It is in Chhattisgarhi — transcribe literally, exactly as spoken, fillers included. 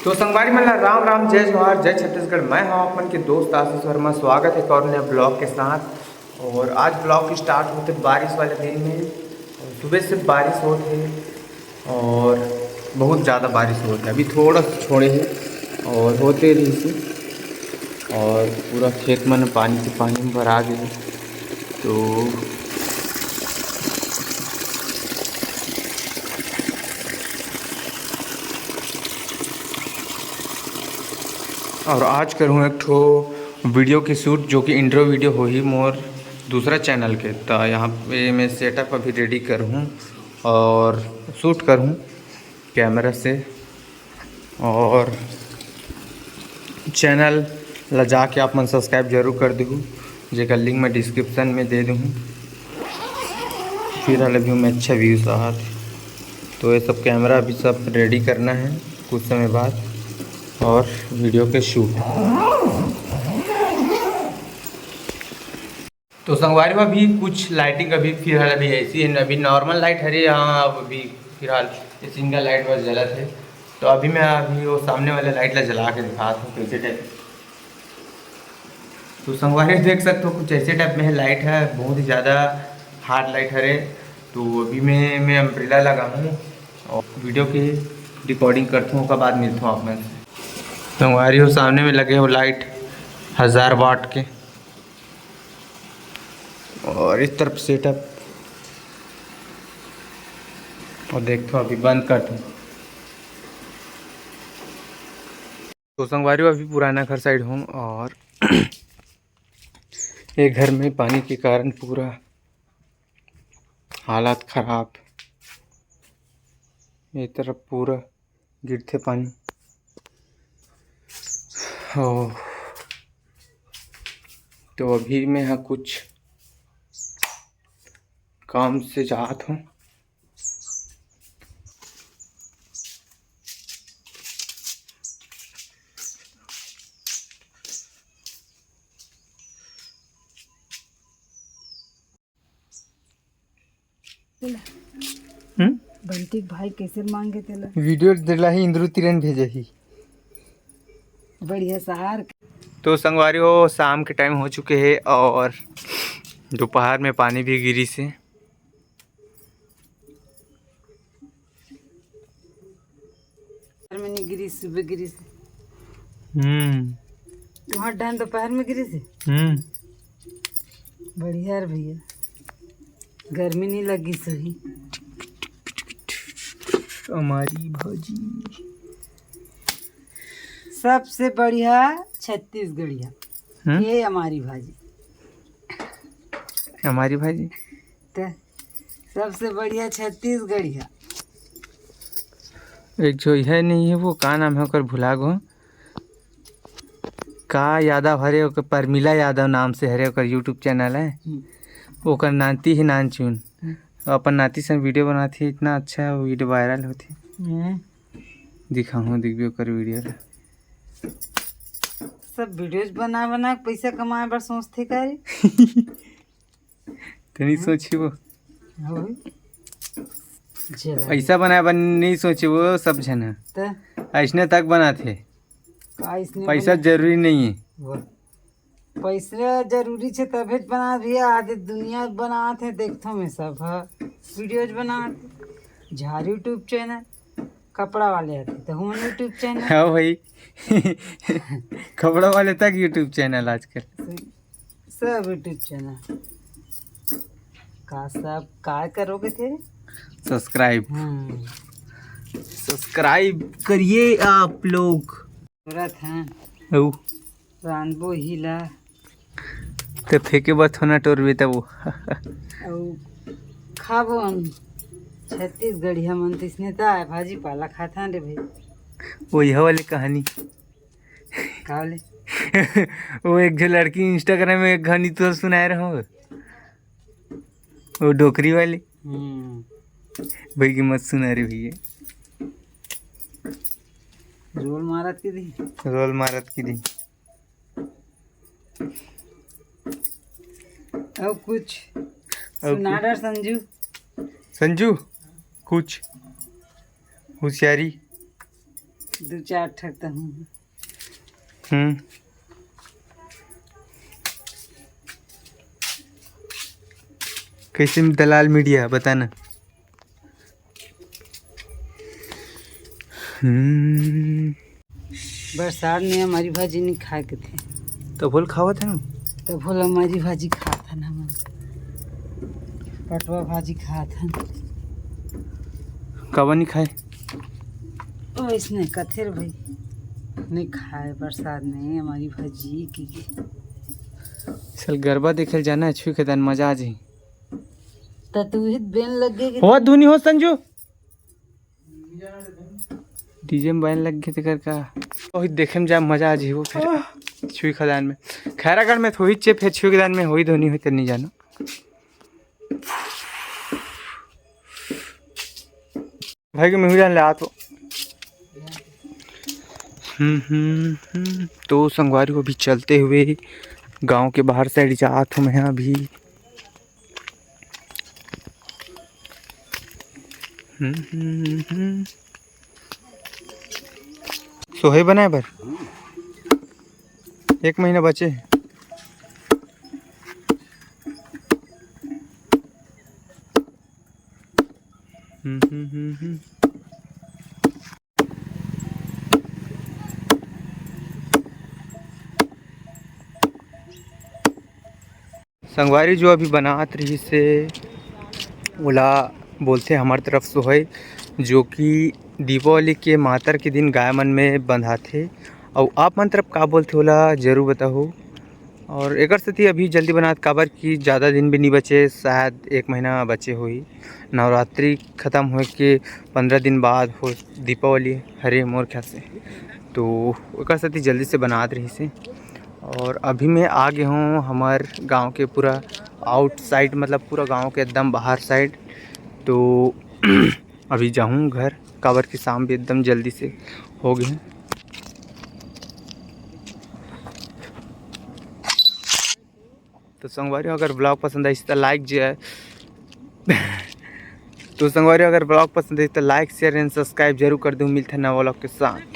तो संगवारी मन ला राम राम, जय जोहार, जय छत्तीसगढ़। मैं हूं आप मन के दोस्त आशीष वर्मा। स्वागत है एक और नए ब्लॉग के साथ। और आज ब्लॉग स्टार्ट होते बारिश वाले दिन में, सुबह से बारिश होत है और बहुत ज़्यादा बारिश होत है। अभी थोड़ा सा छोड़े है और होते रहिस हे और पूरा खेत मन पानी के पानी में भरा गे हे। तो और आज करहूँ एक ठो वीडियो के शूट, जो कि इंट्रो वीडियो होही मोर दूसरा चैनल के। त यहाँ पे मैं सेटअप अभी रेडी करहूँ और शूट करहूँ कैमरा से। और चैनल ला जाके आप मन सब्सक्राइब जरूर कर देहू, जेकर लिंक मैं डिस्क्रिप्शन में दे दूँ। फिलहाल अभी मैं अच्छा व्यूज आत हे। तो ये सब कैमरा अभी सब रेडी करना है कुछ समय बाद, और वीडियो के शूट। तो संगवारी हो, अभी कुछ लाइटिंग अभी फिलहाल अभी ऐसी है, अभी नॉर्मल लाइट हरे यहाँ, अब अभी फिलहाल ये सिंगल लाइट बस जलत है। तो अभी मैं अभी वो सामने वाले लाइट ला जला के दिखात हूँ कैसे टाइप। तो संगवारी देख सकते हो, कुछ ऐसे टाइप में है, लाइट है, बहुत ही ज़्यादा हार्ड लाइट हरे। तो अभी मैं मैं अम्ब्रेला लगाऊँ और वीडियो के रिकॉर्डिंग करता हूँ, ओकर बाद मिलता हूँ आप मन से। संगवारी हो, सामने में लगे हो लाइट हज़ार वाट के, और इस तरफ सेटअप, और देखते हो अभी बंद करते हैं। तो संगवारी हो, अभी पुराना घर साइड हूँ और ये घर में पानी के कारण पूरा हालत खराब, ये तरफ पूरा गिरथे पानी। ओ, तो अभी मैं हा कुछ काम से जात हूँ। हम्म? बंटी के भाई कैसे मांगे तेला? वीडियो दिलाही, इंद्रू तिरन भेजही। बढ़िया सहार। तो संगवारी हो, शाम के टाइम हो चुके हैं और दोपहर में पानी भी गिरी से। दोपहर में नहीं गिरी, सुबह गिरी से। हम्म। वहाँ डन दोपहर में गिरी से। हम्म। बढ़िया रे भैया, गर्मी नहीं लगी सही। हमारी भाजी सबसे बढ़िया छत्तीसगढ़िया। हम्म? ये हमारी भाजी। हमारी भाजी। ते सबसे बढ़िया छत्तीसगढ़िया। एक जो है नहीं है, वो का नाम है ओकर, भुला गो। का यादव हरे ओकर, परमिला यादव नाम से हरे ओकर YouTube चैनल है। हम्म। ओकर नाती ही नानचुन। हम्म। अपन नाती संग वीडियो बनात ही, इतना अच्छा वीडियो वायरल होत ही। हम्म। दिखाहूँ, देखबे ओकर वीडियो ला। सब वीडियोज बना बना के पैसा कमाए बर सोचथे का रे? तनी सोची वो। हाँ भाई। चला। पैसा बनाए बर नहीं सोचे वो सब झन। त? ऐसने तक बनाथे। का इसने पैसा बना? जरूरी नहीं है। वो। पैसा जरूरी छे तभे तो बनात भैया, आधे दुनिया बनात है, देखथो मैं सब, हाँ। वीडियोज बनात, झार YouTube चैनल, कपड़ा वाले आते तो हम YouTube चैनल। हाँ भाई। कपड़ा वाले तक YouTube चैनल आजकल। सब YouTube चैनल। का सब काय करोगे थे? सब्सक्राइब। हम्म। सब्सक्राइब करिए आप लोग। तुरत हैं। ओ। रांधबो ही ला। ते फेंके बर थोना टोरबे तब वो। अउ खाबो हम। छत्तीसगढ़िया मन तइसने त आय, भाजी पाला खाथन रे भाई। वो यह वाले कहानी। का वाले? वो एक जो लड़की Instagram में एक कहानी तो सुनाए रहो, वो डोकरी वाली। हम्म। भाई की मत सुना रे भैया। रोल मारत की दी। रोल मारत की दी। अब कुछ अब सुना कुछ? डर संजू। संजू, कुछ होशियारी। दू चार ठक त हूँ। हम्म। कैसे दलाल मीडिया, बताना। हम्म। बरसात में हमारी भाजी नहीं खाए के थे। तो बोल खावत है ना? तो बोल हमारी भाजी खात हन हमन। पटवा भाजी खात हन। काबर नहीं खाए? वैसने कथे रे भाई, नहीं खाए बरसात में हमारी भाजी की। चल गरबा देखे जाना है, छुई के दान मजा आ जाही। त तू ही बेन लग गए कि हो धुनी हो संजू। डीजे में बैन लग गए तेकर का। वही देखे में जा मजा आ जाही वो फिर छुई खदान में। खैरागढ़ में तो होही चे, फिर छुई खदान में होही धुनी होही त नहीं जानो। भाई के मेहू जान ले आ तो। हम्म, हम्म, हम्म। तो संगवारी को अभी चलते हुए गांव के बाहर साइड जात हूँ मैं अभी। हम्म, हम्म, हम्म। सोहे बनाए बर एक महीना बचे हे। हम्म, हम्म, हम्म, हम्म। संगवारी जो अभी बनात रहिस हे, ओला बोलथे हमर तरफ सोहई, जो कि दीपावली के मातर के दिन गाय मन में बंधाथे। अउ आप मन तरफ का बोलथे, ओला जरूर बताहू। और एकर सेती अभी जल्दी बनात, काबर कि ज़्यादा दिन भी नहीं बचे, शायद एक महीना बचे होही। नवरात्रि खत्म होए के पंद्रह दिन बाद हो दीपावली, हरे मोर ख्याल से, तो ओकर सेती जल्दी से बनात रहिस हे। और अभी मैं आ गए हूँ हमर गांव के पूरा आउटसाइड, मतलब पूरा गांव के एकदम बाहर साइड। तो अभी जाहूँ घर, काबर कि शाम भी एकदम जल्दी से हो गए। तो संगवारी, अगर ब्लॉग पसंद आइस तो लाइक जे तो संगवारी, अगर ब्लॉग पसंद आइस तो लाइक, शेयर एंड सब्सक्राइब जरूर कर दो। मिलते हैं नवा ब्लॉग के साथ।